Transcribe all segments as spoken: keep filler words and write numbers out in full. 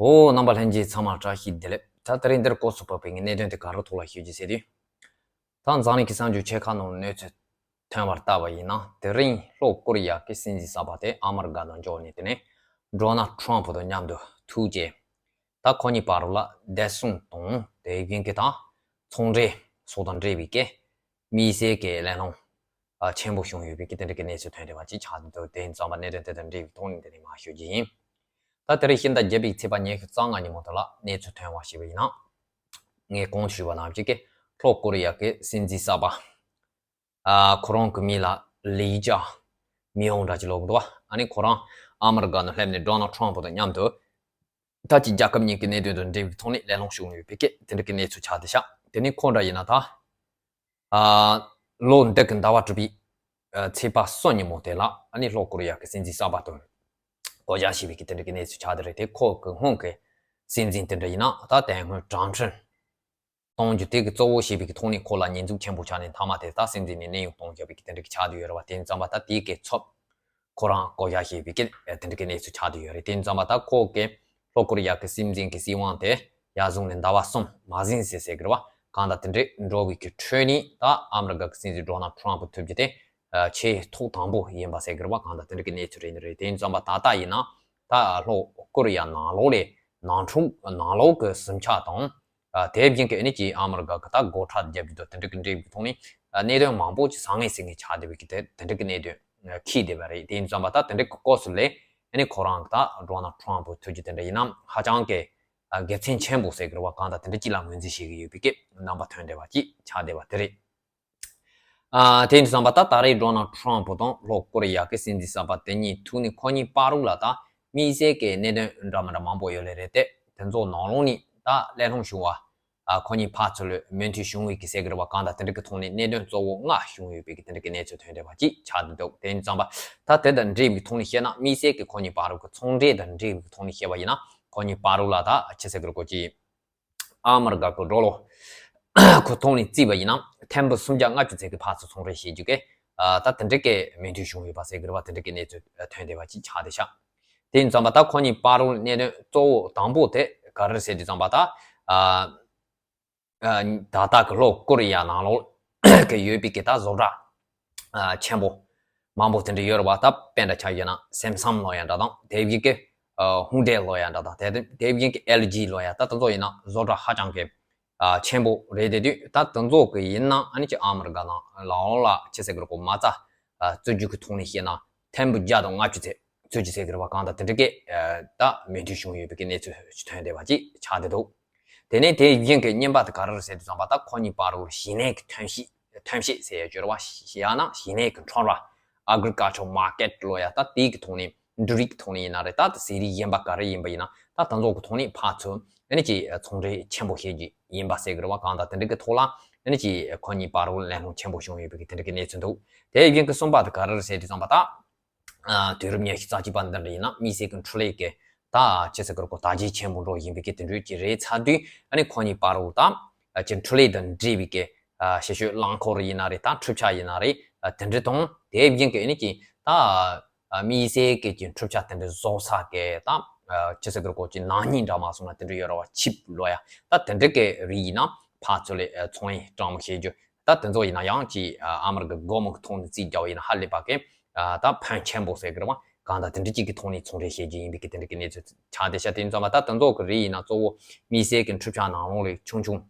འོ། རྣམ་པ་ལྷན་རྒྱས་ཚང་མར་བཀྲ་ཤིས་བདེ་ལེགས། ད་དེ་རིང་འདིར་སྐོར་སུ་བབས་པའི་གནད་དོན་དེ་ག་རེ་ཐོག་ལ་ཞུ་རྒྱུ་ཟེར་དུས། ད་འཛམ་གླིང་གི་གསར་འགྱུར་ཆེ་ཁག་ནང་གནས་ཚུལ་ཐོན་པར་བལྟས་པ་ཡིན་ན། དེ་རིང་ལྷོ་ཀོ་རི་ཡ་གི་སྲིད་འཛིན་གསར་པ་དེ་ཨ་མི་རི་ཀ་ནང་འབྱོར་ནས། དེ་ནས་ཌོ་ནལ་ཊམ་ཕུ་དང་མཉམ་དུ་ཐུག་རྗེས། ད་ཁོ་གཉིས་བར་ལ་བདེ་སྲུང་དང་དེ་བཞིན་གྱི་ད་ཚོང་འབྲེལ་སོགས་དང་འབྲེལ་བའི་གི་དམིགས་བསལ་གྱི་གླེང་སློང་ཨ་ཆེན་པོ་བྱུང་ཡོད་པའི་གི་དེ་འདྲ་གི་གནས་ཚུལ་ཐོན་བསྡད་པ་ཅིག་ཆགས་འདུག་དེ་ཡིན་ཙང་པ་གནད་དོན་དེ་དང་འབྲེལ་བའི་ཐོག་ནས་དེ་ནས་མར་ཞུ་རྒྱུ་ཡིན། ད་དེ་རིང་ཕྱི་ཟླ་བརྒྱད་པའི་ཚེས་པ་ཉི་ཤུ་རྩ་ལྔ་ཉིན་མོ་དེ་ལ་གནས་ཚུལ་ཐོན་པ་ཞིག་ཡིན་ན། ངས་གོང་དུ་ཞུས་པ་ནང་བཞིན་གྱི་ལྷོ་ཀོ་རི་ཡ་གི་སྲིད་འཛིན་གསར་པ། ཨ་ཁོ་རང་གི་མིང་ལ་ལི་ཅཱ་མི་ཧོང་འདྲ་ཅིག་ལབ་ཀྱི་འདུག་པ། ཨ་ནི་ཁོ་རང་ཨ་མི་རི་ཀ་ནང་སླེབས་ནས་ཌོ་ནལ་ཊམ་ཕུ་དང་མཉམ་དུ། ད་ཅི་རྒྱལ་ཁབ་གཉིས་ཀྱི་གནད་དོན་དང་འབྲེལ་བའི་ཐོག་ནས་གླེང་སློང་བྱུང་ཡོད་པའི་སྐད་དེ་འདྲ་གི་གནས་ཚུལ་ཆགས་བསྡད་ཤག་དེ་ནས་ཁོང་འདྲ་ཡིན་ན་ད། ཨ་ལོ་འདི་གི་ཟླ་བ་དྲུག་པའི་ཨ་ཚེས་པ་གསུམ་ཉིན་མོ་དེ་ལ་ཨ་ནི་ལྷོ་ཀོ་རི་ཡ་གི་སྲིད་འཛིན་གསར་པ་དང་སྐོར་ཞུ་བྱས་པའི་གི་དེ་འདྲ་གི་གནས་ཚུལ་ཆགས་བསྡད་རེད། དེ་ཁོ་གི་སྔོན་གྱི་སྲིད་འཛིན་དེ་འདྲ་ཡིན་ན་ད་དེ་སྔོན་ཀྲང་ཧྲིན་གཏོང་རྒྱུ་དེ་གི་གཙོ་བོ་བྱས་པའི་གི་ཐོག་ནས་ཁོ་ལ་ཉེས་འཛུགས་ཆེན་པོ་ཆགས་ནས་མཐའ་མ་དེ་ད་སྲིད་འཛིན་ནས་གནས་དབྱུང་གཏོང་བཞག་པའི་གི་དེ་འདྲ་གི་ཆགས་བསྡད་ཡོད་རེད་པ། དེ་ཡིན་ཙང་པ་ད་དེའི་གི་ཚབ་ཁོ་རང་བསྐོ་བཞག་བྱས་པའི་གི་དེ་འདྲ་གི་གནས་ཚུལ་ཆགས་བསྡད་ཡོད་རེད། དེ་ཡིན་ཙང་པ་ད་ཁོ་གི་ལྷོ་ཀོ་རི་ཡ་གི་སྲིད་འཛིན་གི་སྲིད་དབང་དེ་ཡར་བཟུང་ནས་ཟླ་བ་གསུམ་མ་ཟིན་ཟེར་ཟེར་གི་རེད་པ། གང་ལྟར་དེ་འདྲའི་འགྲོ་བའི་གི་ཁྲོད་ནས་ད་ཨ་མི་རི་ཀ་གི་སྲིད་འཛིན་ཌོ་ནལ་ཊམ་ཕུ་ཐུག་རྒྱུ་དེ་ཆེས་ཐོག་དང་པོ་ཡིན་པ་ཟེར་གི་རེད་པ། གང་ལྟར་དེ་འདྲ་གི་གནས་ཚུལ་རེད་ནི་རེད། དེ་ཡིན་ཙང་པ་ད་ལྟ་ཡིན་ན་ད་ལྷོ་ཀོ་རི་ཡ་ནང་ལོགས་ལས་ནང་འཁྲུག་ནང་ལོགས་གི་ཟིང་ཆ་དང་། ཨ་དེ་བཞིན་གྱི་ཨ་ནི་ཅིག་ཨ་མི་རི་ཀ་གི་ད་སྒོ་ཁྲལ་རྒྱག་རྒྱུ་དང་དེ་འདྲ་གི་འབྲེལ་བའི་ཐོག་ནས་ཨ་གནད་དོན་མང་པོ་ཅིག་ཟང་ངེ་ཟིང་ངེ་ཆགས་བསྡད་པའི་གི་དེ་དེ་འདྲ་གི་གནད་དོན་ཨ་འཁྱིལ་བསྡད་པ་རེད། དེ་ཡིན་ཙང་པ་ད་དེ་འདྲ་གི་སྐབས་སུ་ལས་ཨ་ནི་ཁོ་རང་གི་ད་ཌོ་ནལ་ཊམ་ཕུ་ཐུག་རྒྱུ་དེ་འདྲ་ཡིན་ན་ཧ་ཅང་གི་ཨ་དགེ་མཚན་ཆེན་པོ་ཟེར་གི་རེད་པ། གང་ལྟར་དེ་འདྲ་ཅིག་ལ་ངོས་འཛིན་བྱེད་ཀྱི་ཡོད་པའི་གི་རྣམ་པ་ཐོན་བསྡད་པ་ཅིག་ཆགས་བསྡད་པ་དེ་རེད། ཨ་དེ་ཡིན་དུས་ཙམ་པ་ད་ད་རེས་ཌོ་ནལ་ཊམ་ཕུ་དང་ལྷོ་ཀོ་རི་ཡ་གི་སྲིད་འཛིན་གསར་པ་དེ་གཉིས་ཐུག་ནས་ཁོ་གཉིས་བར་ལ་ད་དམིགས་བསལ་གྱི་གནད་དོན་འདྲ་མི་འདྲ་མང་པོ་ཡོད་ལེ་རེད་དེ། དེ་ཚོ་ནང་ལོགས་ནས་ད་གླེང་སློང་བྱུང་བ། ཨ་ཁོ་གཉིས་ཕར་ཚུར་ལ་མོས་མཐུན་བྱུང་བའི་གི་ཟེར་གི་རེད་པ། གང་ལྟར་དེ་འདྲ་གི་ཐོག་ནས་གནད་དོན་གཙོ་བོ་ལྔ་བྱུང་ཡོད་པའི་གི་དེ་འདྲ་གི་གནས་ཚུལ་ཐོན་བསྡད་པ་ཅིག་ཆགས་འདུག་དེ་ཡིན་ཙམ་པ་ད་དེ་དང་འབྲེལ་བའི་ཐོག་ནས་བཤད་ན། དམིགས་བསལ་གྱི་ཁོ་གཉིས་བར་གྱི་ཚོང་འབྲེལ་དང་འབྲེལ་བའི་ཐོག་ནས་བཤད་པ་ཡིན་ན། ཁོ་གཉིས་བར་ལ་ད་ཅི་ཟེར་གི་རེད་གོ་ཅི། ཨ་མི་རི་ཀ་གི་ཌོ་ལར་ཁོ་ཐོག་ནས་བརྩིས་པ་ཡིན་ན་ཐེར་འབུམ་སུམ་བརྒྱ་ལྔ་བཅུ་ཙམ་གྱི་ཕར་ཚུར་ཚོང་རེས་བྱེད་རྒྱུ་གི་ཨ་ད་དེ་འདྲ་གི་མོས་མཐུན་བྱུང་ཡོད་པ་ཟེར་གི་རེད་པ། དེ་འདྲ་གི་གནས་ཚུལ་ཐོན་བསྡད་པ་ཅིག་ཆགས་བསྡད་ཤག་དེ་ཡིན་ཙམ་པ་ད་ཁོ་གཉིས་བར་ལ་གནད་དོན་གཙོ་བོ་དང་པོ་དེ་ག་རེ་ཟེར་དུས་ཙམ་པ་ད། ཨ་ཨ་ད་ལྟ་གི་ལྷོ་ཀོ་རི་ཡ་ནང་ལོགས་ཀྱི་ཡོད་པའི་གི་ད་བཟོ་གྲྭ་ཨ་ཆེན་པོ་མང་པོ་དེ་འདྲ་ཡོད་རེད་པ། ད་དཔེ་འདྲ་ཆ་བཞག་ན་སེམ་སམ་ལབ་ཡ་འདྲ་དང་། དེ་བཞིན་གྱི་ཨ་ཧུང་ཌའེ་ལབ་ཡ་འདྲ་དང་། དེ་དེ་བཞིན་གྱི་ཨེལ་ཇི་ལབ་ཡ། ད་དེ་ཚོ་ཡིན་ན་བཟོ་གྲྭ་ཧ་ཅང་གི་ཨ་ཆེན་པོ་རེད། དེ་དུས་ད་དེ་ཚོ་གི་ཡིན་ན་ཨ་ནི་ཅིག་ཨ་མི་རི་ཀ་ནང་ལོགས་ལ་ཅི་ཟེར་གི་རེད་གོ། མ་རྩ་ཨ་བཙུགས་རྒྱུ་གི་ཐོག་ནས་བཤད་ན་ཐེར་འབུམ་བརྒྱ་དང་ལྔ་བཅུ་ཙམ་བཙུགས་རྒྱུ་ཟེར་གི་རེད་པ། གང་ལྟར་དེ་འདྲ་གི་ཨ་ད་མོས་མཐུན་བྱུང་ཡོད་པའི་གི་གནས་ཚུལ་ཞིག་ཐོན་བསྡད་པ་ཅིག་ཆགས་བསྡད་འདུག་དེ་ནས་དེ་བཞིན་གྱི་གཉིས་པ་དེ་ག་རེ་རེད་ཟེར་དུས་ཙམ་པ་ད་ཁོ་གཉིས་བར་ལ་ཞིང་ལས་ཀྱི་ཐོན་སྐྱེད་ཐོན་སྐྱེད་ཟེར་ཡ་ཅིག་ཡོད་རེད་པ། ཡང་ན་ཞིང་ལས་ཀྱི་ཁྲོམ་ར། Agricultural Market ལབ་ཡ། ད་དེའི་གི་ཐོག་ནས་འབྲུ་རིགས་ཀྱི་ཐོག་ནས་ཡིན་ན་རེད། ད་ཟས་རིགས་གཞན་པ་ག་རེ་ཡིན་པ་ཡིན་ན་ད་དེ་ཚོ་གི་ཐོག་ནས་ཕར་ཚུར་ཨ་ནི་ཅིག་ཚོང་འབྲེལ་ཆེན་པོ་བྱེད་རྒྱུ་ཡིན་པ་ཟེར་གི་རེད་པ། གང་ལྟར་དེ་འདྲ་གི་ཐོག་ལ་ཨ་ནི་ཅིག་ཁོ་གཉིས་བར་ལ་གླེང་སློང་ཆེན་པོ་བྱུང་ཡོད་པའི་གི་དེ་འདྲ་གི་གནས་ཚུལ་འདུག་དེ་བཞིན་གྱི་གསུམ་པ་དེ་ག་རེ་རེད་ཟེར་དུས་ཙམ་པ་ད། ཨ་དུས་རབས་ཉི་ཤུ་རྩ་གཅིག་པ་འདི་འདྲ་ཡིན་ན་དམིགས་བསལ་གྱི་འཕྲུལ་ལས་ཀྱི་ད་ཅི་ཟེར་གི་རེད་གོ། དར་རྒྱས་ཆེན་པོ་འགྲོ་བཞིན་པའི་གི་དེ་འདྲ་ཅིག་རེད་ཚར་དུས། ཨ་ནི་ཁོ་གཉིས་བར་ལ་ད་ཅི་འཕྲུལ་ལས་དང་འབྲེལ་བའི་གི་ཨ་ཞིབ་དཔྱོད་རླངས་འཁོར་ཡིན་ན་རེད། ད་འཕྲུལ་ཆས་ཡིན་ན་རེད། ཨ་དེ་འདྲ་དང་དེ་བཞིན་གྱི་ཨ་ནི་ཅིག་ད་ཨ་དམིགས་བསལ་གྱི་ཅི་འཕྲུལ་ཆས་དེ་འདྲ་བཟོ་ས་གི་ད་ཨ་ཅི་ཟེར་གི་རེད་གོ། ཅི་ནག་ཉེས་འདྲ་མ་སོང་ན་དེ་འདྲ་ཡོད་རེད་པ། ཆིབ་ལབ་ཡ། ད་དེ་འདྲ་གི་རིགས་ཡིན་ན་ཕར་ཚུར་ལ་ཨ་ཚོང་ཡིག་གྲངས་མང་བྱེད་རྒྱུ། ད་དེ་ཚོ་ཡིན་ན་ཡང་ཅིག་ཨ་ཨ་མི་རི་ཀ་གོ་མོ་གི་ཐོག་ནས་རྩིས་རྒྱག་པ་ཡིན་ན་ཧ་ལས་པ་གི་ཨ་ད་ཕོན་ཆེན་པོ་ཟེར་གི་རེད་པ། གང་ལྟར་དེ་འདྲ་ཅིག་གི་ཐོག་ནས་ཚོང་འབྲེལ་བྱེད་རྒྱུ་ཡིན་པའི་གི་དེ་འདྲ་གི་གནས་ཚུལ་ཆགས་བསྡད་ཤག་དེ་ཡིན་ཙང་མ་ད་དེ་ཚོ་གི་རིགས་ཡིན་ན་གཙོ་བོ་དམིགས་བསལ་གྱི་འཕྲུལ་ཆས་ནང་ལོགས་ལས་ཆུང་ཆུང་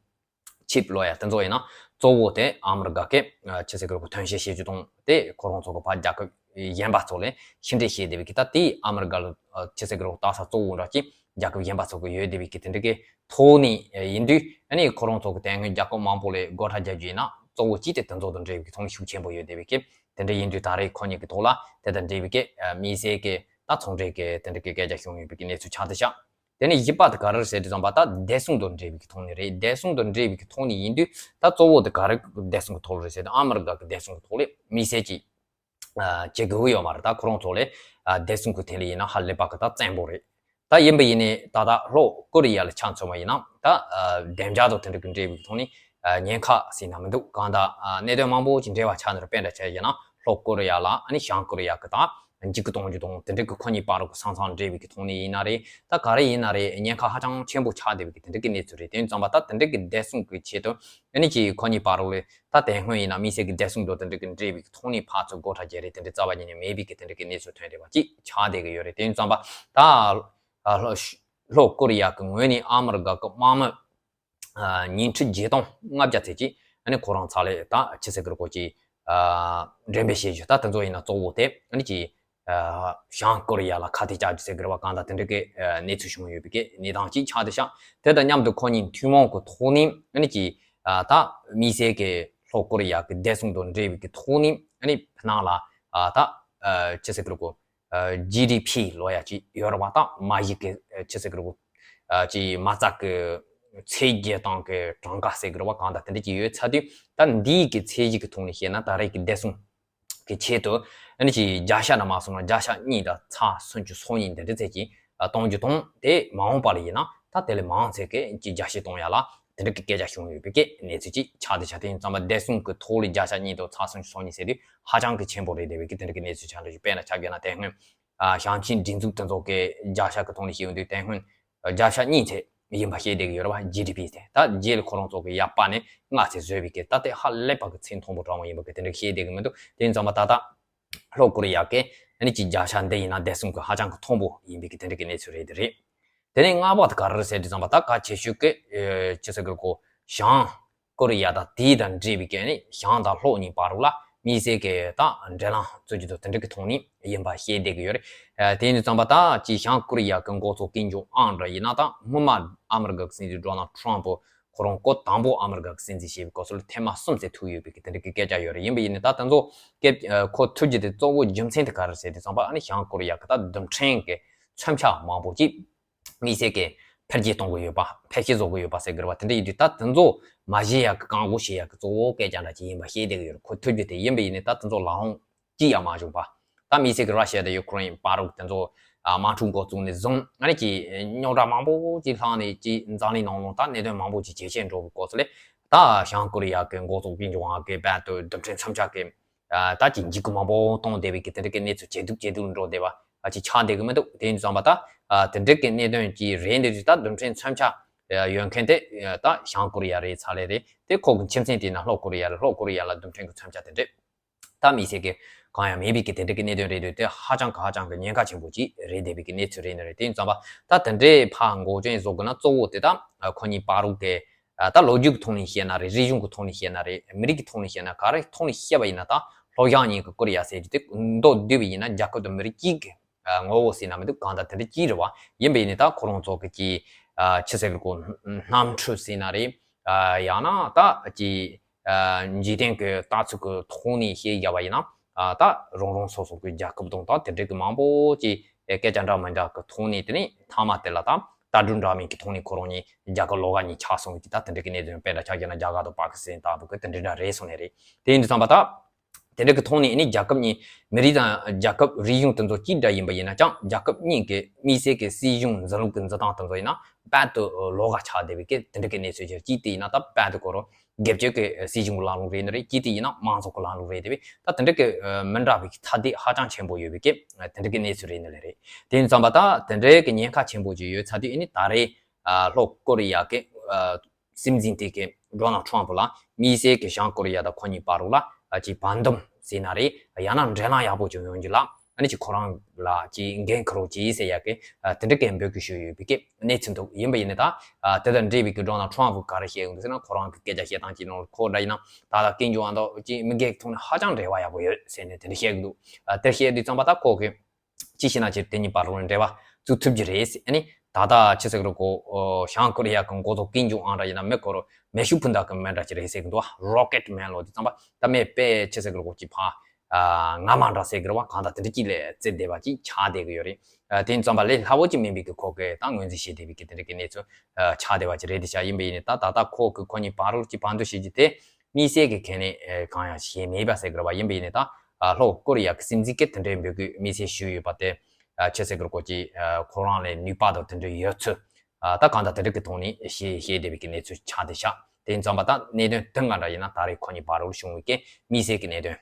ཆིབ་ལབ་ཡ་དེ་ཚོ་ཡིན་ན་གཙོ་བོ་དེ་ཨ་མི་རི་ཀ་གི་ཨ་ཅི་ཟེར་གི་རེད་གོ། ཐོན་སྐྱེད་བྱེད་རྒྱུ་དང་དེ་ཁོ་རང་ཚོ་གི་ཕར་རྒྱལ་ཁབ་གཞན་པ་ཚོ་ལ་ཕྱི་འབྲེལ་བྱེད་བསྡད་པའི་གི་ད་དེ་ཨ་མི་རི་ཀ་ལ་ཨ་ཅི་ཟེར་གི་རེད་གོ། ལྟ་ས་གཙོ་བོ་འདྲ་ཅིག་རྒྱལ་ཁབ་གཞན་པ་ཚོ་གི་ཡོད་བསྡད་པའི་གི་དེ་འདྲ་གི་ཐོག་ནས་ཡིན་དུས། ཨ་ནི་ཁོ་རང་ཚོ་གི་དེ་སྔོན་རྒྱལ་ཁབ་མང་པོ་ལ་སྒོ་ཁྲལ་རྒྱག་རྒྱུ་ཡིན་ན་གཙོ་བོ་གཅིག་དེ་དེ་ཚོ་དང་འབྲེལ་བའི་གི་ཐོག་ནས་ཤུགས་ཆེན་པོ་ཡོད་བསྡད་པའི་གི་དེ་འདྲ་ཡིན་དུས། ད་རེས་ཁོ་གཉིས་ཀྱི་ཐོག་ལ་དེ་དང་འབྲེལ་བའི་གི་ཨ་དམིགས་བསལ་གྱི་ད་ཚོང་འབྲེལ་གྱི་དེ་འདྲ་གི་སྐད་ཆ་བྱུང་ཡོད་པའི་གི་གནས་ཚུལ་ཆགས་བསྡད་ཤག་དེ་ནས་བཞི་པ་དེ་ག་རེ་རེད་ཟེར་དུས་ཙམ་པ་ད་བདེ་སྲུང་དང་འབྲེལ་བའི་གི་ཐོག་ནས་རེད། བདེ་སྲུང་དང་འབྲེལ་བའི་གི་ཐོག་ནས་ཡིན་དུས་ད་གཙོ་བོ་དེ་ག་རེ་བདེ་སྲུང་གི་ཐོག་ལ་རེད་ཟེར་དུས། ཨ་མི་རི་ཀ་གི་བདེ་སྲུང་གི་ཐོག་ལ་དམིགས་བསལ་གྱི་ཨ་བྱེད་དགོས་ཡོད་མ་རེད། ད་ཁོ་རང་ཚོ་ལ་ཨ་བདེ་སྲུང་གི་ཐད་ལ་ཡིན་ན་ཧ་ལས་པ་གི་ད་བཙན་པོ་རེད། ད་ཡིན་པ་ཡིན་ནའི་ད་ལྟ་ལྷོ་ཀོ་རི་ཡ་ལ་ཆ་མཚོན་པ་ཡིན་ན་ད་ཨ་བདེ་འཇགས་དང་དེ་འདྲ་གི་འབྲེལ་བའི་ཐོག་ནས་ཨ་ཉེན་ཁ་ཟེར་ན་མི་འདུག་གང་ལྟར་ཨ་གནད་དོན་མང་པོ་ཅིག་འབྲེལ་བ་ཆགས་ནས་རེད། དཔེ་འདྲ་ཆ་བཞག་ན་ལྷོ་ཀོ་རི་ཡ་ལ་ཨ་ནི་བྱང་ཀོ་རི་ཡ་གི་ད་ འཇིགས་སྐུལ་གཏོང་རྒྱུ་དང་དེ་འདྲའི་གི་ཁོ་གཉིས་བར་གྱི་ས་མཚམས་འབྲེལ་བའི་གི་ཐོག་ནས་ཡིན་ན་རེད། ད་ག་རེ་ཡིན་ན་རེད། ཉེན་ཁ་ཧ་ཅང་ཆེན་པོ་ཆགས་བསྡད་པའི་གི་དེ་འདྲའི་གི་གནས་ཚུལ་རེད། དེ་ཡིན་ཙང་པ་ད་དེ་འདྲའི་གི་བདེ་སྲུང་གི་ཆེད་དུ་ཨ་ནི་ཅིག་ཁོ་གཉིས་བར་ལ་ད་དེ་སྔོན་ཡིན་ན་དམིགས་བསལ་གྱི་བདེ་སྲུང་དང་དེ་འདྲ་གི་འབྲེལ་བའི་ཐོག་ནས་ཕར་ཚུར་སྒོ་ཁྲལ་བརྒྱབ་རེས་དེ་འདྲ་རྩ་བ་ཉིད་ནས་མེད་པའི་གི་དེ་འདྲ་གི་གནས་ཚུལ་ཐོན་བསྡད་པ་ཅིག་ཆགས་བསྡད་ཀྱི་ཡོད་རེད། དེ་ཡིན་ཙང་པ་ད་ལྷོ་ལྷོ་ཀོ་རི་ཡ་གི་ངོས་ནས་ཨ་མི་རི་ཀ་གི་དམག་མི་ཉིས་ཁྲི་བརྒྱད་སྟོང་ལྔ་བརྒྱ་ཙམ་ཅིག་ཨ་ནི་ཁོ་རང་ཚོ་ལ་ད་ཆི་ཟེར་གི་རེད་གོ་ཅིག་འགྲེམས་སྤེལ་བྱེད་རྒྱུ་ད་དེ་ཚོ་ཡིན་ན་གཙོ་བོ་དེ་ཨ་ནི་ཅིག་བྱང་ཀོ་རི་ཡ་ལ་ཁ་གཏད་བཅག་རྒྱུ་ཟེར་གི་རེད་པ། གང་ལྟར་དེ་འདྲ་གི་གནས་ཚུལ་བྱུང་ཡོད་པའི་གི་གནས་སྟངས་ཅིག་ཆགས་བསྡད་ཤག་དེ་དང་མཉམ་དུ་ཁོ་གཉིས་ཐུན་མོང་གི་ཐོག་ནས་ཨ་ནི་ཅིག་ད་དམིགས་བསལ་གི་ལྷོ་ཀོ་རི་ཡ་གི་བདེ་སྲུང་དང་འབྲེལ་བའི་གི་ཐོག་ནས་ཨ་ནི་ཕ་ནང་ལ་ད་ཆི་ཟེར་གི་རེད་གོ་ཇི་ཌི་པི་ལབ་ཡ་ཅིག་ཡོད་རེད་པ། ད་མ་གཞི་གི་ཆི་ཟེར་གི་རེད་གོ་ཅིག་མ་རྩ་གི་ཚད་བརྒྱད་སྟོང་གི་གྲངས་ཀ་ཟེར་གི་རེད་པ། གང་ལྟར་དེ་འདྲ་ཅིག་ཡོད་ཚར་དུས་ད་འདིའི་གི་ཚད་གཞི་གི་ཐོག་ནས་བཤད་ན་ད་རེས་ཀྱི་བདེ་སྲུང་གི་ཆེད་དུ་ཨ་ནི་ཅིག་བརྒྱ་ཆ་ན་མ་སོང་ན་བརྒྱ་ཆ་གཉིས་དང་ཚེག་སུམ་ཅུ་སོ་གཉིས་འདི་འདྲ་ཚད་ཀྱི་གཏོང་རྒྱུ་དང་། དེ་མ་འོངས་པ་ལ་ཡིན་ན་ད་དེ་ལས་མང་ཚད་ཀྱི་ཅིག་རྒྱ་སྐྱེད་གཏོང་ཡ་ལ་དེ་འདྲ་གི་སྐད་ཆ་བྱུང་ཡོད་པའི་གི་གནས་ཚུལ་ཅིག་ཆགས་བསྡད་ཤག་དེ་ཡིན་ཙང་པ་བདེ་སྲུང་གི་ཐོག་ལ་བརྒྱ་ཆ་གཉིས་དང་ཚེག་སུམ་ཅུ་སོ་གཉིས་ཟེར་དུས་ཧ་ཅང་གི་ཆེན་པོ་རེད་བསྡད་པའི་གི་དེ་འདྲ་གི་གནས་ཚུལ་ཆགས་འདུག་དཔེར་ན་ཆ་བཞག་ན་དེ་སྔོན་ཞིང་ཆེན་སྒྲིག་འཛུགས་དེ་ཚོ་གི་བརྒྱ་ཆ་གི་ཐོག་ནས་བཤད་ཡོང་དུས་དེ་སྔོན་བརྒྱ་ཆ་གཉིས་ཚད་ཡིན་པ་བཤད་བསྡད་ཀྱི་ཡོད་རེད་པ། ཇི་ཌི་པི་དེ་ད་རྗེས་ལ་ཁོ་རང་ཚོ་གི་ཡར་སྤར་ནས་ལྔ་ཚད་བཟོས་པའི་གི་ད་དེ་ཧ་ལས་པ་གི་ཚད་མཐོན་པོ་འདྲ་བོ་ཡིན་པ་གི་དེ་འདྲ་བཤད་བསྡད་ཀྱི་མི་འདུག་དེ་ཡིན་ཙང་པ་ད་ལྟ་ལྷོ་ཀོ་རི་ཡ་གི་ཨ་ནི་ཅིག་བརྒྱ་ཆ་འདི་ཡིན་ན་བདེ་སྲུང་གི་ཧ་ཅང་གི་མཐོན་པོ་ཡིན་པའི་གི་དེ་འདྲ་གི་གནས་ཚུལ་རེད་དེ་རེད། དེ་ནས་ལྔ་པ་དེ་ག་རེ་རེད་ཟེར་དུས་ཙམ་པ་ད་གལ་ཆེ་ཤོས་ཀྱི་ཨེ་ཅི་ཟེར་གི་རེད་གོ་ཞང་ཀོ་རི་ཡ་དང་དེ་དང་འབྲེལ་བའི་གི་ནི་ཞང་དང་ལྷོ་གཉིས་བར་ལ་དམིགས་བསལ་གྱི་ད་འབྲེལ་ལམ་བཙུགས་རྒྱུ་དང་དེ་འདྲ་གི་ཐོག་ནས་ཡིན་པ་བཤད་བསྡད་ཀྱི་ཡོད་རེད། ཨ་དེ་ཡིན་དུས་ཙམ་པ་ད་ཅིག་ཞང་ཀོ་རི་ཡ་གི་འགོ་གཙོ་ཀིམ་ཇོང་ཨན་འདྲ་ཡིན་ན་ད་སྔོན་མ་ཨ་མི་རི་ཀ་གི་སྲིད་འཛིན་ཌོ་ནལ་ཊམ་ཕུ་ཁོ་རང་སྐབས་དང་པོ་ཨ་མི་རི་ཀ་གི་སྲིད་འཛིན་བྱས་པའི་སྐབས་སུ་ལ་ཐེངས་མ་གསུམ་ཙམ་ཐུག་ཡོད་པའི་གི་དེ་འདྲ་གི་སྐད་ཆ་ཡོད་རེད། ཡིན་པ་ཡིན་ནའི་ད་དེ་ཚོ་སྐད་ཁོ་ཐུག་རྒྱུ་དེ་གཙོ་བོ་རྒྱུ་མཚན་དེ་ག་རེ་ཟེར་དུས་ཙམ་པ་ཨ་ནི་ཞང་ཀོ་རི་ཡ་གི་ད་རྡུལ་ཕྲན་གི་མཚོན་ཆ་མང་པོ་ཅིག་དམིགས་བསལ་གྱི་འཕེལ་རྒྱས་གཏོང་གི་ཡོད་པ། འཕེལ་རྒྱས་བཟོ་གི་ཡོད་པ་ཟེར་གི་རེད་པ། དེ་འདྲ་ཡིན་དུས་ད་དེ་ཚོ་མ་བཞེས་ཡག་གི་བཀག་འགོག་བྱེད་ཡག་གི་གཙོ་བོ་སྐད་ཆ་འདྲ་ཅིག་ཡིན་པ་ཤེས་བསྡད་ཀྱི་ཡོད་རེད། ཁོ་ཐུག་རྒྱུ་དེ་ཡིན་པ་ཡིན་ནའི་ད་དེ་ཚོ་ལམ་ལྷོང་ཅི་ཡང་མ་བྱུང་པ། ད་དམིགས་བསལ་གྱི་ར་ཤི་ཡ་དང་ཡུ་ཀེ་རེན་བར་དུ་དེ་ཚོ་དམག་འཁྲུག་འགོ་བཙུགས་ནས་བཟུང་ཨ་ནི་ཅིག་རྙོག་དྲ་མང་པོ་ཅིག་ལྷགས་ནས་ཅིག་འཛམ་གླིང་ནང་ལོགས་ད་གནད་དོན་མང་པོ་ཅིག་ཇེ་ཆེར་འགྲོ་གི་སྐབས་སུ་ལ་ད་ཞང་ཀོ་རི་ཡ་གི་འགོ་གཙོ་ཀིམ་ཇོང་ཨན་གི་རྦད་དེ་རྡུལ་ཕྲན་མཚོན་ཆ་གི་ད་ཅིག་འཇིགས་སྐུལ་མང་པོ་གཏོང་བསྡད་པའི་གི་དེ་འདྲ་གི་གནས་ཚུལ་ཇེ་སྡུག་ཇེ་སྡུག་འགྲོ་བསྡད་པ་ཅིག་ཆགས་བསྡད་གི་མི་འདུག་དེ་ཡིན་དུས་ཙམ་པ་ད་དེ་འདྲ་གི་གནད་དོན་ཅིག་རེད་འདི་ད་རྡུལ་ཕྲན་མཚོན་ཆ་ཡོད་མཁན་དེ་ད་ཞང་ཀོ་རི་ཡ་རེད་ཚར་ལེ་རེད། དེ་ཁོ་གི་ཁྱིམ་མཚེས་དེ་ན་ལྷོ་ཀོ་རི་ཡ་རེད། ལྷོ་ཀོ་རི་ཡ་ལ་རྡུལ་ཕྲན་གི་མཚོན་ཆ་དེ་འདྲ་ད་དམིགས་བསལ་གི་གང་ཡང་མེད་པའི་གི་དེ་འདྲ་གི་གནད་དོན་རེད་འདུག་དེ་ཧ་ཅང་གི་ཧ་ཅང་གི་ཉེན་ཁ་ཆེན་པོ་ཅིག་རེད་བསྡད་པའི་གི་གནས་ཚུལ་རེད་ནི་རེད། དེ་ཡིན་ཙམ་པ་ད་དེ་འདྲའི་ཕར་འགོག་རྐྱེན་བཟོ་དགོས་ན་གཙོ་བོ་དེ་ད་ཁོ་གཉིས་བར་གི་ད་ལོ་རྒྱུས་ཀྱི་ཐོག་ནས་བཤད་ན་རེད། རིག་གཞུང་གི་ཐོག་ནས་བཤད་ན་རེད། མི་རིགས་ཀྱི་ཐོག་ནས་བཤད་ན་ག་རེ་ཐོག་ནས་བཤད་པ་ཡིན་ན་ད་ལྷོ་བྱང་གཉིས་ཀྱི་ཀོ་རི་ཡ་ཟེར་རྒྱུ་དེ་མདོར་བསྡུས་པ་ཡིན་ན་རྒྱལ་ཁབ་དང་མི་རིགས་གཅིག་གི་ངོ་བོ་ཟེར་ན་མི་འདུག་གང་ལྟར་དེ་འདྲ་གཅིག་རེད་བ། ཡིན་པ་ཡིན་ནའི་ད་ཁོ་རང་ཚོ་གི་ཅིག་ཆི་ཟེར་གི་རེད་གོ་གནམ་གྲུ་ཟེར་ན་རེད། ཡང་ན་ད་ཅིག་འཇིག་རྟེན་གྱི་ལྟ་ཚུལ་གྱི་ཐོག་ནས་བཤད་བཞག་པ་ཡིན་ན་ད་རང་རང་སོ་སོ་གི་རྒྱལ་ཁབ་དང་ད་དེ་འདྲ་གི་མང་པོ་ཅིག་སྐད་ཆ་འདྲ་མི་འདྲ་གི་ཐོག་ནས་དེ་ནས་མཐའ་མ་དེ་ལ་ད་ལྟ་གྲུབ་འདྲ་མིན་གྱི་ཐོག་ནས་ཁོ་རང་གཉིས་རྒྱལ་ཁབ་ལོགས་ཀ་གཉིས་ཆགས་སོང་གི་ད་དེ་འདྲ་གི་གནད་དོན་དཔེ་འདྲ་ཆགས་བཞག་ན་རྒྱ་གར་དང་པ་ཀི་སི་ཐན་ལྟ་བུ་གི་དེ་འདྲ་འདྲ་རེད་སོང་ནས་རེད། དེ་ཡིན་དུས་ཙམ་པ་ད་དེ་འདྲ་གི་ཐོག་ནས་ནི་རྒྱལ་ཁབ་གཉིས་མི་རིགས་དང་རྒྱལ་ཁབ་རིག་གཞུང་དེ་ཚོ་གཅིག་འདྲ་ཡིན་པ་ཡིན་ན་ཅང་རྒྱལ་ཁབ་གཉིས་ཀྱི་དམིགས་བསལ་གྱི་སྲིད་གཞུང་འཛིན་ལུགས་ཀྱི་འཛིན་སྟངས་དེ་ཚོ་ཡིན་ན་རྦད་དེ་ལོགས་ཀ་ཆགས་བསྡད་པའི་གི་དེ་འདྲ་གི་གནས་ཚུལ་ཅིག་གཅིག་དེ་ཡིན་ན་ད་རྦད་དེ་ཁོ་རང་སྒེར་གཅོད་ཀྱི་སྲིད་གཞུང་གི་ལམ་ལུགས་རེད་ནི་རེད། གཅིག་དེ་ཡིན་ན་མང་གཙོ་གི་ལམ་ལུགས་རེད་དེ་བས་ད་དེ་འདྲ་གི་མི་འདྲ་བའི་ཐ་དད་ཧ་ཅང་ཆེན་པོ་ཡོད་པའི་གི་དེ་འདྲ་གི་གནས་ཚུལ་རེད་ནི་ལས་རེད། དེ་ཡིན་ཙམ་པ་ད་དེ་འདྲའི་གི་ཉེན་ཁ་ཆེན་པོ་ཅིག་ཡོད་ཚར་དུས་ཨ་ནི་ད་རེས་ལྷོ་ཀོ་རི་ཡ་གི་སྲིད་འཛིན་དེ་གི་ཌོ་ནལ་ཊམ་ཕུ་ལ་དམིགས་བསལ་གི་བྱང་ཀོ་རི་ཡ་དང་ཁོ་གཉིས་བར་ལ་ཅིག་བར་འདུམ་ཟེར་ན་རེད། ཡང་ན་འབྲེལ་ལམ་ཡག་པོ་ཅིག་ཡོང་རྒྱུ་ལ་ཨ་ནི་ཅིག་ཁོ་རང་ལ་ཅིག་འགན་འཁུར་རོགས་གྱིས་ཟེར་ཡག་གི་དེ་འདྲ་གི་འབོད་སྐུལ་ཞུས་ཡོད་པའི་གི་གནས་ཚུལ་འདུག་ཡིན་པ་ཡིན་ནའི་ད་དེ་དང་འབྲེལ་བའི་གི་ཌོ་ནལ་ཊམ་ཕུ་ག་རེ་བཤད་ཡོང་འདུག་ཟེར་ན་ཁོ་རང་གི་སྐད་ཆ་བཤད་སྟངས་ཅིག་ནང་ཁོ་འདྲ་ཡིན་ན་ད་ལྟ་ཀིམ་ཇོང་ཨན་དང་ཅིག་མི་སྒེར་གྱི་ཐོག་ནས་ཧ་ཅང་འབྲེལ་བ་ཡག་པོ་ཡོད་ཟེར་ནས་དེ་འདྲ་བཤད་གི་འདུག་དེ་བཤད་དུས་ཙམ་པ་ད་ཁོ་གི་ཅི་ཞིག་ན་ཅིག་དེ་གཉིས་བར་ལ་འབྲེལ་བ་བཙུགས་ཐུབ་ཀྱི་རེད་ཟེར། ཨ་ནི་ད་ལྟ་ཆི་ཟེར་གི་རེད་གོ་ཨོ་བྱང་ཀོ་རི་ཡ་གི་འགོ་གཙོ་ཀིམ་ཇོང་ཨན་འདྲ་ཡིན་ན་མི་ཁོ་རང་མེ་ཤུགས་འཕུར་མདའ་གི་མི་འདྲ་ཅིག་རེད་ཟེར་གི་འདུག་རོ་ཀེ་ཊི་མེན་ལོ་དེ་ཙམ་པ་ད་མེ་དཔེ་ཆི་ཟེར་གི་རེད་གོ་ཅིག་ཕ་ང་མ་འདྲ་ཟེར་གི་རེད་བ། གང་ལྟར་དེ་འདྲ་ཅིག་ལས་རྩེ་བསྡད་པ་ཅིག་ཆགས་བསྡད་གི་ཡོད་རེད། ཨ་དེ་ཙམ་པ་ལས་སླ་བོ་ཅིག་མིན་པའི་གི་ཁོ་གི་ད་ངོས་འཛིན་བྱེད་བསྡད་པའི་གི་དེ་འདྲ་གི་གནས་ཚུལ་ཨ་ཆགས་བསྡད་པ་ཅིག་རེད། དེ་ཤ་ཡིན་པ་ཡིན་ནི་ད་ད་ལྟ་ཁོ་གི་ཁོ་གཉིས་བར་ལ་ཅིག་བར་འདུམ་བྱེད་རྒྱུ་དེ་དམིགས་བསལ་གྱི་གལ་གནད་གང་ཡང་བྱས་མེད་པ་ཟེར་གི་རེད་བ། ཡིན་པ་ཡིན་ནི་ད་ལྷོ་ཀོ་རི་ཡ་གི་སྲིད་འཛིན་གྱིས་དེ་འདྲའི་འབོད་སྐུལ་དམིགས་བསལ་ཞུས་ཡོད་པ་དེ་ཆི་ཟེར་གི་རེད་གོ་ཅིག་ཁོ་རང་ལ་ནུས་པ་དང་དེ་འདྲ་ཡོད་ཚུལ་ད་གང་ལྟར་དེ་འདྲ་གི་ཐོག་ནས་བཤད་བཤད་བསྡད་པའི་གི་གནས་ཚུལ་ཆགས་བསྡད་ཤག་དེ་ཡིན་ཙམ་པ་ད་གནད་དོན་དེ་འདྲ་ཡིན་ན་ད་རེས་ཁོ་གཉིས་བར་ལ་བྱུང་བའི་གི་དམིགས་བསལ་གྱི་གནད་དོན་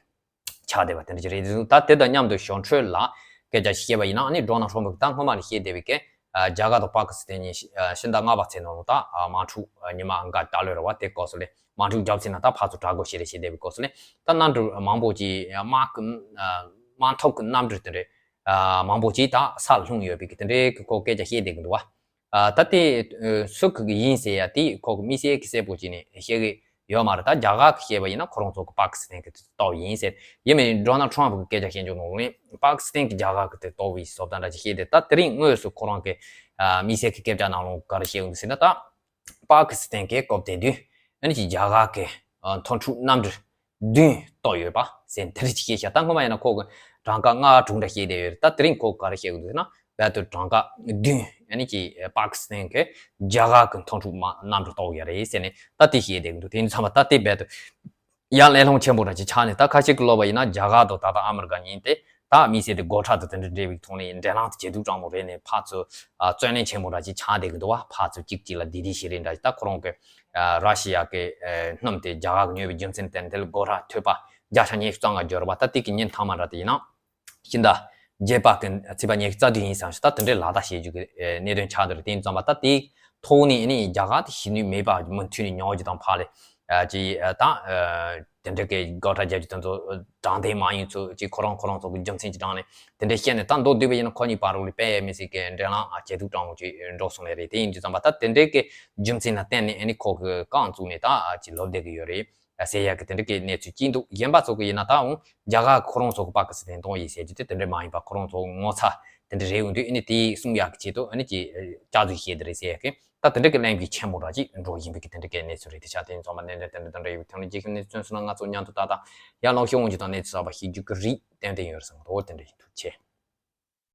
ཆགས་བསྡད་པ་དེ་འདྲ་ཅིག་རེད་འདུག་ད་དེ་དང་མཉམ་དུ་གཞུང་འཕྲོས་ལ་ སྐད་ཆ་ཞིག་བཤད་པ་ཡིན་ན་ཨ་ནི་ཌོ་ནལ་ཊམ་ཕུ་གིས་ད་སྔོན་མ་ནས་བཤད་བསྡད་པའི་སྐད། ཨ་རྒྱ་གར་དང་པ་ཀི་སི་ཐན་གཉིས་ཤི་ཨ་ཕྱི་ཟླ་ལྔ་པ་ཚེས་ནང་ལོ་ད་ཨ་དམག་འཁྲུག་ཨ་ཉི་མ་འགའ་ད་ལོས་རེད་བ། དེ་སྐབས་སུ་ལས་དམག་འཁྲུག་རྒྱབ་ཚེ་ན་ད་ཕར་ཚུར་དྲག་རྒོལ་བྱེད་རེས་བྱེད་བསྡད་པའི་སྐབས་སུ་ལས་ད་གནམ་གྲུ་མང་པོ་ཅིག་དམག་གི་ཨ་དམག་འཐབ་ཀྱི་གནམ་གྲུ་དེ་འདྲའི་ཨ་མང་པོ་ཅིག་ད་སར་ལྷུང་ཡོད་པའི་གི་དེ་འདྲའི་གི་ཁོ་སྐད་ཆ་བཤད་བསྡད་ཀྱི་འདུག་བ། ཨ་ད་དེ་ཨ་སུ་གི་ཡིན་ཟེར་ཡ་དེ་ཁོ་གི་དམིགས་བསལ་གི་གསལ་པོ་ཅིག་ནས་བཤད་གི་ཡོད་མ་རེད། ད་རྒྱ་གར་གི་བཤད་པ་ཡིན་ན་ཁོ་རང་ཚོ་གི་པ་ཀི་སི་ཐན་གི་དེ་ལྟ་བུ་ཡིན་ཟེར། ཡིན་མིན་ཌོ་ནལ་ཊམ་ཕུ་གི་སྐད་ཆ་བཤད་འཇོག་ནང་ལོགས་ནས་པ་ཀི་སི་ཐན་གི་རྒྱ་གར་གི་དེ་ལྟ་བུའི་བཟོ་ལྟ་འདྲ་ཅིག་བཤད་དེ། ད་དེ་རིང་དངོས་སུ་ཁོ་རང་གི་ཨ་དམིགས་བསལ་གི་སྐད་ཆ་ནང་ལོགས་ག་རེ་བཤད་འདུག་ཟེར་ན། ད་པ་ཀི་སི་ཐན་གི་སྐབས་དེ་དུས་ཨ་ནི་ཅིག་རྒྱ་གར་གི་ཨ་མཐོང་གྲོལ་གནམ་གྲུ་བདུན་གཏོར་ཡོད་པ་ཟེར་དེ་རིགས་ཅིག་བཤད་ཤག་ད་སྔོན་མ་ཡིན་ན་ཁོ་གི་གྲངས་ཀ་ལྔ་དྲུག་འདྲ་བཤད་བསྡད་ཡོད་རེད། ད་དེ་རིང་ཁོ་ག་རེ་བཤད་གི་འདུག་ཟེར་ན། བལ་དུ་གྲངས་ཀ་བདུན་ཨ་ནི་ཅིག་པ་ཀི་སི་ཐན་གི་རྒྱ་གར་གི་མཐོང་གྲོལ་མ་གནམ་གྲུ་གཏོར་ཡ་རེད་ཟེར་ནས་ད་དེ་བཤད་བསྡད་གི་འདུག་དེ་ཡིན་ཙང་མ་ད་དེ་བལ་དུ་ཡང་གླེང་སློང་ཆེན་པོ་འདྲ་ཅིག་ཆགས་ནས། ད་ཁ་ཤས་ཀྱི་ལབ་པ་ཡིན་ན་རྒྱ་གར་དང་ད་ལྟ་ཨ་མི་རི་ཀ་གཉིས་དེ་ད་དམིགས་བསལ་དེ་སྒོ་ཁྲལ་དང་དེ་འདྲ་འབྲེལ་བའི་ཐོག་ནས་འབྲེལ་ལམ་དེ་ཇེ་སྡུག་དྲག་མོ་རེད་ནས་ཕར་ཚུར་ཨ་རྩོད་གླེང་ཆེན་པོ་འདྲ་ཅིག་ཆགས་བསྡད་ཀྱི་འདུག་བ། ཕར་ཚུར་གཅིག་གཅིག་ལ་སྡིགས་ར་བྱེད་རེས་འདྲ་ཅིག་ད་ཁོ་རང་གི་ཨ་ར་ཤི་ཡ་གི་ཨ་སྣུམ་དེ་རྒྱ་གར་གི་ཉོས་པའི་རྒྱུ་མཚན་དེ་འདི་ལ་སྒོ་ཁྲལ་ཐོལ་པ་བརྒྱ་ཆ་ཉི་ཤུ་རྩ་ལྔ་བསྒྱུར་བ། ད་དེ་གི་ཉིན་མཐའ་མ་འདྲ་དེ་ཡིན་ན་ཕྱི་ཟླ་བརྒྱད་པ་གི་ཚེས་པ་ཉི་ཤུ་རྩ་བདུན་ཡིན་ཙང་ཞིག་ད་དེ་འདྲའི་ལག་བསྟར་བྱེད་རྒྱུ་གི་ཨ་གནད་དོན་ཆགས་འདུག་རེད། དེ་ཡིན་ཙང་མ་ད་དེའི་ཐོག་ནས་ཨ་ནི་རྒྱ་གར་དེ་ཤེས་ནུས་མེད་པ་མུ་མཐུད་ནས་ཉོ་རྒྱུ་དང་ཕར་ལས་ཨ་ཅིག་ཨ་ད་ཨ་དེ་འདྲ་གི་སྒོ་ཁྲལ་རྒྱག་རྒྱུ་དེ་ཚོ་དྲང་བདེན་མ་ཡིན་ཚུལ་ཅིག་ཁོ་རང་ཁོ་རང་ཚོ་གི་རྒྱུ་མཚན་གྱི་དྲང་ནས་དེ་འདྲ་བཤད་ནས། ད་མདོར་བསྡུས་པ་ཡིན་ན་ཁོ་གཉིས་བར་ལ་དཔེ་མི་སྲིད་ཀྱི་འབྲེལ་ལམ་ཨ་ཇེ་སྡུག་དྲག་མོ་ཅིག་འགྲོ་སོང་ནས་རེད། དེ་ཡིན་དུས་ཙམ་པ་ད་དེ་འདྲའི་གི་རྒྱུ་མཚན་ལ་བརྟེན་ནས་ཨ་ནི་ཁོ་གི་རྐང་བཙུགས་ནས་ད་ཨ་ཅིག་ལབ་བསྡད་ཀྱི་ཡོད་རེད་ཟེར་ཡ་གི་དེ་འདྲ་གི་གནས་ཚུལ་གཅིག་འདུག་གཞན་པ་ཚོ་གི་ཡིན་ན་ད་འོང་རྒྱ་གར་ཁོ་རང་ཚོ་གི་པ་ཀི་སི་ཐན་གཏོང་ཡིན་ཟེར་རྒྱུ་དེ་དེ་འདྲ་མ་ཡིན་པ། ཁོ་རང་ཚོ་ངོ་ཚ་དེ་འདྲ་རེད་འོང་དུས་ཨ་ནི་དེ་གསུང་ཡག་གི་ཆེད་དུ་ཨ་ནི་ཅིག་བསྐྱར་བཟོ་བྱས་དེ་རེད་ཟེར་ཡ་གི་ད་དེ་འདྲ་གི་གླེང་གི་ཆེན་པོ་འདྲ་ཅིག་འགྲོ་བཞིན་པའི་གི་དེ་འདྲ་གི་གནས་ཚུལ་རེད། དེ་ཆ་དེ་ཚང་མ་གནད་དོན་དེ་འདྲ་དེ་འདྲ་ཡོད་པའི་ཐོག་ནས་རྒྱལ་ཁབ་གནས་ཚུལ་སོང་ན་ང་ཚོ་མཉམ་དུ་ད་ལྟ་ཡར་ལངས་ཤོག་འོང་རྒྱུ་དང་གནས་ཚུལ་གསར་པ་ཤེས་རྒྱུ་གི་རེད། ཏན་ཏན་ཡོད་རེད་བསམ་གི་འདུག་དེ་འདྲ་ཡིན། ཐུགས་རྗེ་ཆེ།